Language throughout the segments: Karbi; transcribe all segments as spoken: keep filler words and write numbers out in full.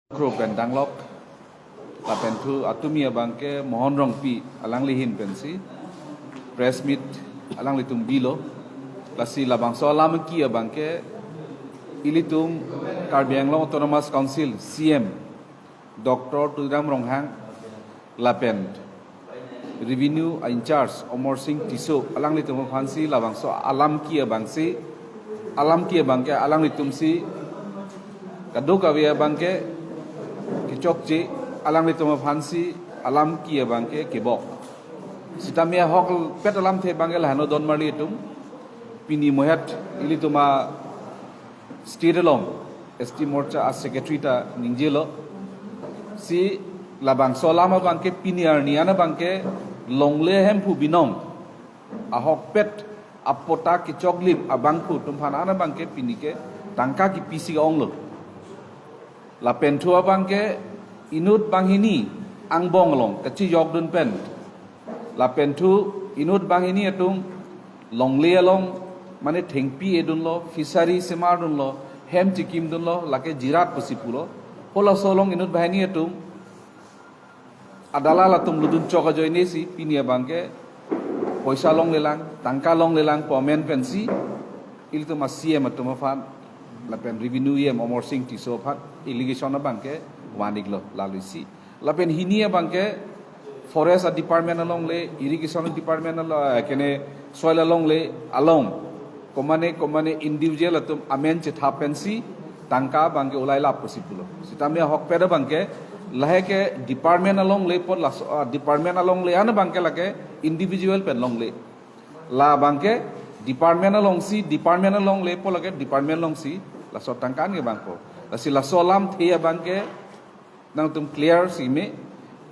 Kro pen danglok, lapen thu atumi abangke Mohon Rongpi alangli ahin pensi press meet alanglitum bilo. Lasi labangso alam ki abangke ilitum Karbi Anglong Autonomous Council C M Doctor Tuliram Ronghang lapen Revenue in-charge Amar Sing Tisso alanglitum aphansi labangso alam ki abangsi, alam ki abangke alanglitumsi kadokave abangke kechokche, alanglitum aphansi alam ki abangke kebok. Sitame ahokpet alamthe abangke laheno don marli atum. Pini mohet ilitum a state along S T Morcha a secretary ta ningjelo. Si labangso alam abangke pini arni an abangke longle Hemphu binong ahokpet apatta kechoklip abangphu atum aphan an abangke pini ke tangka kipisi onglo. Lapen thu abangke inut banghini angbong along kachijokdun pen, lapen thu inut banghini atum longle along, mane thengpi edunlo, fishery semardunlo, hem chikimdunlo, lake jirat pusi pulo. Halaso along inut banghini atum adalal atum lutdun chok ajoinesi pini abangke poisa longlelang, tangka longlelang pu amen pensi ilitum a C M atum aphan lapen Revenue E M Amar Sing Tisso aphan allegation abangke van-iklo lalusi. Lapen hini abangke Forest a department alongle, Irrigation department along, eh, kene soil alongle along komane komane individual atum amen chethap pensi tangka abangke ulailap pusi pulo. Sitame ahokpet abangke laheke department alongle apot laso, ah, department alongle an abangke lake individual pen longle. Labangke department alongsi, department alongle apot lake department alongsi laso tangka an kevangpo. Lasi laso alamthe abangke nangtum clear si me,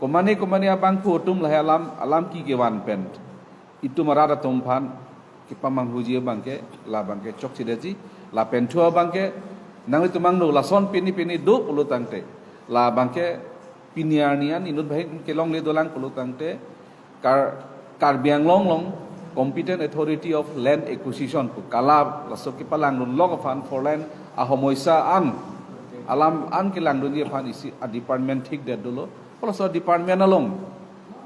komane komane abangphu atum lahai alam, alam ki kevan pen itum arat atum aphan kepamanghuji abangke labangke chokchedetji. Lapen thu abangke nanglitum angno lason pini pini do pulo tangte, labangke pini arni an inut banghini kelongle dolang pulo tangte, Kar-, Karbi Anglong along Competent Authority of Land Acquisition pu KALA laso kepalangdunlok aphan four lane ahomoisa an, alam an kelangdunji aphan isi a department thikdet dolo. Halaso department along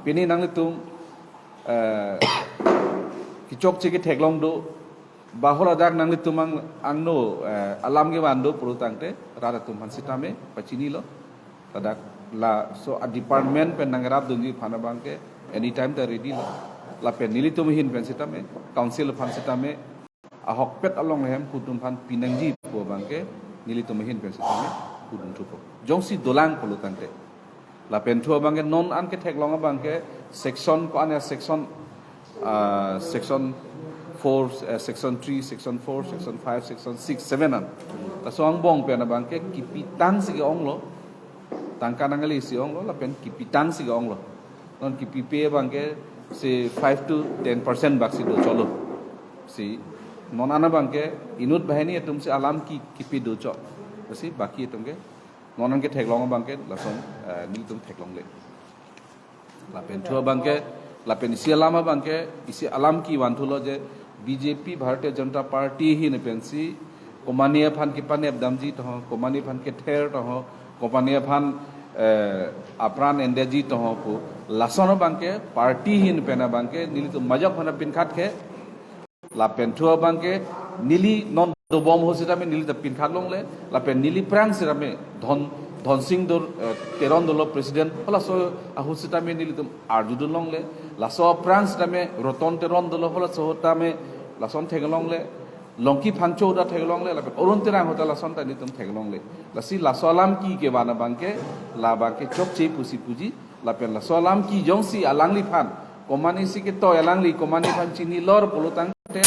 pini nanglitum, eh, kechokche ketheklong do, ba haladak nanglitum ang-, angno, eh, alam kevan do pulo tangte rat atum aphan sitame pachinilo. Ladak laso a department pen nangrapdunji aphan abangke anytime ta ready lo. Lapen nelitum ahin pen sitame, council aphan sitame ahokpet alongle Hemphu atum aphan pinangji pu abangke nelitum ahin pen sitame pudun thupo. Jongsi dolang pulo tangte. Lapen thu abangke non an ketheklong abangke section ko-an ya, section, ah, section four, eh, section three, section four, section five, section six, seven an. Laso angbong pen abangke kipitangsi ke-onglo. Tangka nanglesi onglo, lapen kipitangsi ke-onglo. Non kipipe abangke si five to ten percent baksi dochotlo. Si non an abangke inut banghini atumsi alam ki kipi dochot. Si baki atumke non an ketheklong abangke lason, eh, nelitum theklongle. Lapen thu abangke, lapen isi alam abangke, isi alam ki vanthulo je B J P Bharatiya Janata Party ahin pensi komane aphan kepanep damji toho, komane aphan kether toho, komane aphan, eh, apran endeji toho pu lason abangke party ahin pen abangke nelitum majok aphan pinkhat ke. Lapen thu abangke neli non dobom ahut sitame neli ta pinkhat longle, lapen neli aphrang sitame Dhon, Dhonsing Dor, eh, Teron dolo president, halaso ahut sitame nelitum arjudun longle, laso aphrang sitame Roton Teron dolo, halaso ahut tame lason theklongle, Longki Phangcho ta theklongle, lapen Arun Terang ahut ta lason ta nelitum theklongle. Lasi laso alam ki kevan abangke, labangke chokche pusi puji, lapen laso alam ki jongsi alangliphan, komanesi ketoi alangli, komanephan chinilor pulo tangte,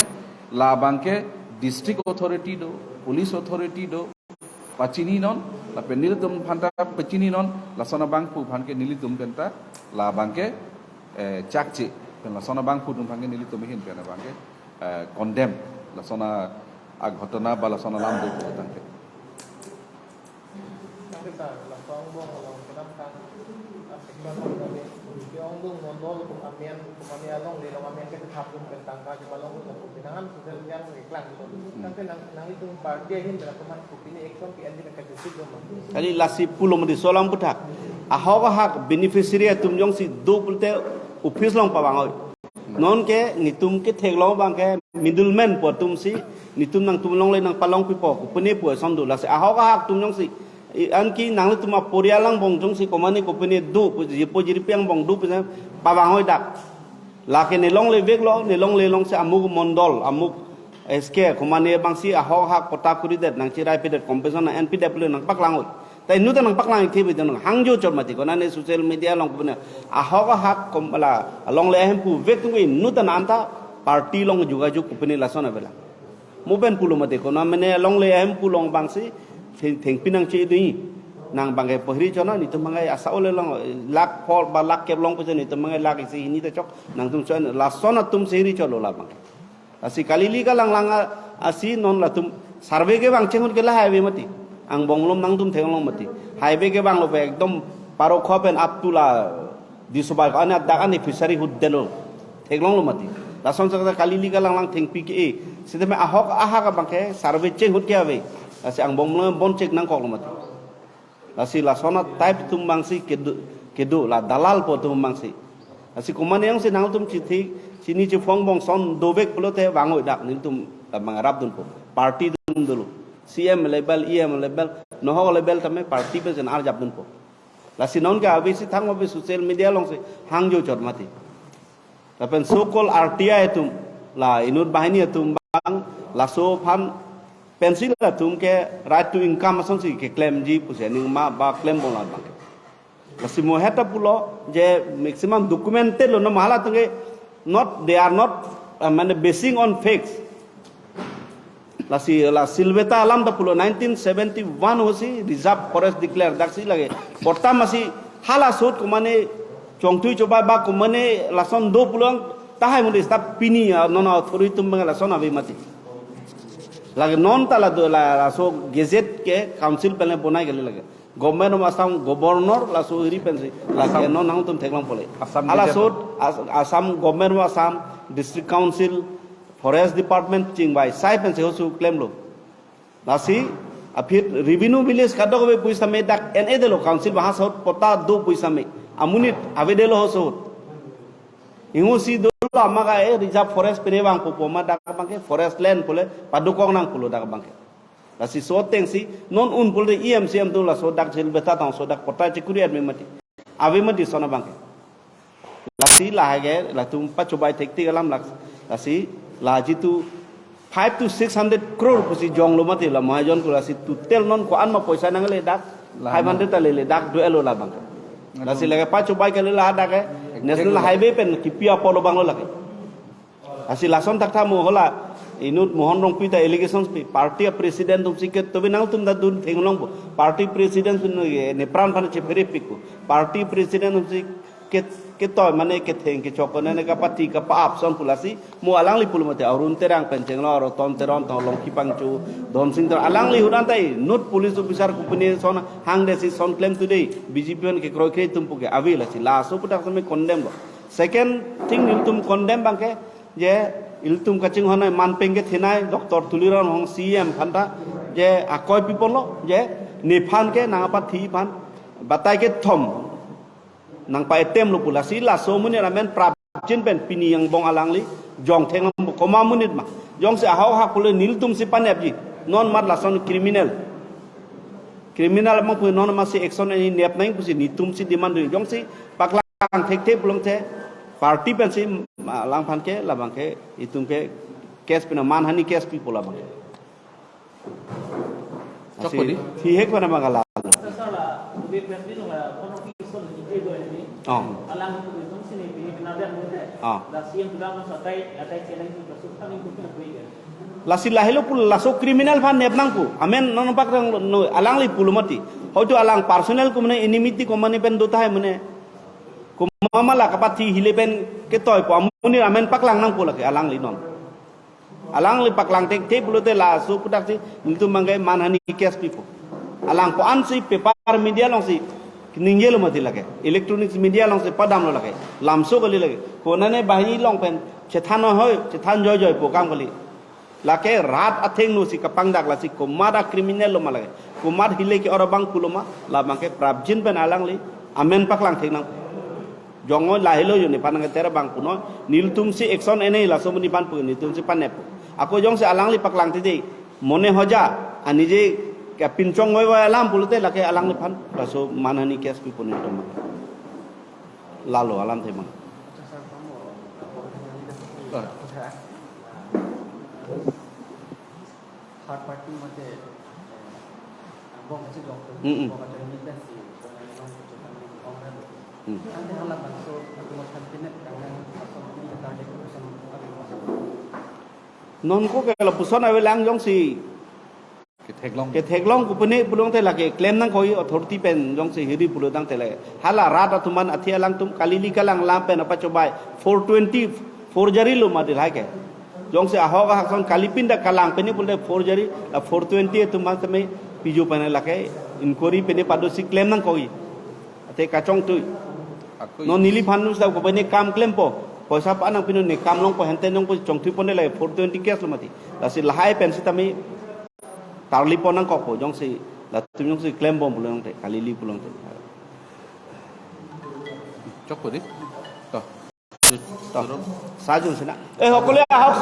labangke district authority do, police authority do, pachininon, lapen nelitum aphan ta pachininon, lason abangphu aphan ke nelitum pen ta, labangke, eh, chakche, pen lason abangphu atum aphan ke nelitum ahin pen abangke, eh, condemn, lason a, a ghotona ba lason alam do pulo tangte. Laso angbong along penang kang, ah, section along kami, ke angbong mondol amen, kemane alongle along amen ke thap dun pen tangka jema long dun pen pinangan sudah yang iklang dun. Tangke nang, nanglitum party ahin dalam teman kopine action ke andi na kajusik dun ma. Kali lasi pulo mati, solam puthak. Ahok ahak beneficiary atum jongsi do pulote office along pavang oi. Nonke netum ketheklong abangke middleman pu atumsi netum nangtum longle nangpalong pipo, kopine pu eson do. Lasi ahok ahak atum jongsi, i-, anke nanglitum aporial angbong jongsi kemane kopine do pu, jirpo jirpi angbong do pu pavang oi dak. Lake ne longle veklo, ne longle alongsi amuk mondol, amuk S K, kemane abangsi ahok ahak patta koridet, nangchirai pidet, compensation nang-en pidet pule nangpaklang oi. Ta inut ta nangpaklang ikthe bidang hangjo chot mati, konane social media along kopine ahok ahak kom-, la, alongle ahemphu vek atum inut ta nang anta party along jogajog kopine lason avelang. Mo pen pulo mati, kona mane alongle ahemphu along abangsi theng, thengpi nangchedunji. Nang abangke pahiri chotna, netum abangke asa ole along lakh pharo ba lakh kep along pusi netum abangke lakh isi hini ta chok, nangtum chot, lason atum si hiri chotlo labang. Lasi kalili kalanglang a-, asi non latum survey kevang chenghut ke la highway mati. Angbong malom nangtum theklong mati. Highway kevanglo pe ekdom Parokhowa pen up to la Disobai ko ane dak ane fishery ahut detlo. Theklonglo mati. Lason sa kalili kalanglang thengpi ke-e. Sitame ahok ahak abangke survey chenghut ke ave. Lasi angbong malom bon chek nangkoklo mati. Lasi lason a-type atum abangsi kedo, kedo la dalal pu atum abangsi. Lasi kemane jongsi nangtum chithi, chini chiphong bong ason dovek pulote vang oi dak netum labang arap dunpo. Party atum dolo. C M level, E M level, nohok level tame party pen sen arjap dunpo. Lasi nonke ave si thang ave social media alongsi hangjo chot mati. Lapen so called R T I atum, la inut banghini atum abang, laso aphan pensi latum ke right to income asonsi keklemji pusi aning ma ba klembom labang. Lasi mo heta pulo je maximum documented lo, no, ma halatum ke not, they are not, uh, mane basing on facts. Lasi la Silveta alam ta pulo nineteen seventy-one ahutsi reserve forest declare daksi lake. Patta masi hala ahut kemane chongthui chobai ba kemane lason do pulang tahai mudi stop pini ya non authority atum abang lason ave mati. Lake non ta la do la laso gazette ke council pen le bonai kali lake. Government of Assam, Governor laso iri pensi lake Assam. Non nangtum theklong pole. Assam Hala Gazette. Ahut As-, Assam, Government of Assam, District Council, Forest Department chingvai sai pensi ahutsi klemlo. Lasi aphi Revenue Village kadokave pu sitame dak en-edetlo, council bahas ahut patta do pu sitame amonit avedetlo ahutsi ahut. Ingusi dolo amat ke reserve forest pine vangpo pu ma dak abangke forest land pule padokok nang pulo dak abangke. Lasi so atengsi non un pulote E M C M atum laso dak Silveta tang so dak patta chekuri ave mati. Ave mati lason abangke. Lasi lahai ke latum pachobai thektik alam lak. Lasi la jitu five to six hundred crore pusi jonglo mati la mahajon ko, lasi total non ko-an ma poisa nangle dak. Lama. Five hundred ta lele dak do-etlo labang. Lasi lake pachobai kali la dak ke National Highway pen kipi apotlo abanglo lake. Lasi lason thaktha mo hala inut Mohan Rongpi ta allegations pi, party president atumsi ke, tobe nangtum ta dun theklongpo. Party president atum ne, nepran aphan chephere pikpo. Party president atumsi ke, ketoi mane ketheng kechok konane kapathi kapa-ap ason pu, lasi mo alangli pulo mati, Arun Terang pen chenglong, Roton Teron, Tolong Kipangchu, Don Sing Teron, alangli ahut anta inut police officer kopine ason hangdetsi ason klem today, B J P pen kekroikre atum pu ke ave, lasi laso aputhak sitame condemn lo. Second thing nelitum condemn abangke, je ilitum kachinghon ai manpeng kethenei Doctor Tuliram Ronghang C E M aphanta je akoi piponlo, je nephan ke nang apathi aphan batai kethom nangpa-attempt lo pu, lasi laso amonit amen prapjin pen pini angbong alangli jong theng am komat amonit ma. Jongsi ahok ahak pule nelitumsi panepji. Non mat lason criminal. Criminal abang pu non masi action ani nep nang pusi netumsi demand do. Jongsi paklang thekthe pulote party pensi, ah, alangphan ke labang ke itum ke case pina manhani case pipo labang. Chok pudi? Thihek pen abang ke la. Oh. Oh. Lasi lahelo pu laso criminal aphan nep nangpo. Amen non paklanglo, alangli pulo mati. Hoito alang personal kemane enmity kemane pen do tahai mane. Komat ma la kapathi hile pen ketoi pu amonit amen paklang nangpo lake alangli non. Alangli paklang thekthe pulote laso aputhak si nelitum abangke manhani case pipo. Alang ko-ansi paper media alongsi ningjelo mati lake. Electronics media alongsi padamlo lake. Lamso kali lake. Konane banghini along pen chethan hoi, chethan joijoi pu akam kali. Lake rat athengno si kapangdak lasi komat a criminal lo ma lake. Komat hile ke-ot abang pulo ma, labang ke prapjin pen alangli amen paklang thek nang. Jongoi lahelo jo nephan nangketer abang punoi. Nelitum si action enei laso monit aphan pu, nelitum si panepo. Ako jongsi alangli paklang titi, mone hoja, anije kapinchong wai wai alam pulote lake alangliphan laso manhani case pi pon nelitum. Lalo alamthe mang. Third party mate, eh, bong kachejok, mm, mm, bong kachejok ni pensi, bong kachejok ni bong kachejok. Mm. Ante hala bangso, atu mo thanti ne, kang nang, aso ni target ko sam, abi mo. Non ko ke lapuson avelang jongsi ketheklong, ketheklong kopine pulongte lake klem nangkok, authority pen jongsi hiri pulo tangte le. Hala rat atum aphan, athi alangtum kali ili kalang lam pen apa cobai four twenty forgery lo mati lahai ke. Jongsi ahok ahak ason kali pin ta kalang pine pulote forgery, la four twenty atum aphan tame piju pen lake inquiry pine padosi klem nangkok. Ate kachongtui. Ako non neliphan nu sa kopine kam klempo. Poisa pa nangpinon ne kam longpo, hente nongpo, chongthui ponde lake four twenty case lo mati. Lasi lahai pen sitame tarli pon nangkokpo jongsi latum jongsi klembom pulongte, kali ili pulongte. Chokpo di. To. To. Sajun sina. Eh, hokole ahok.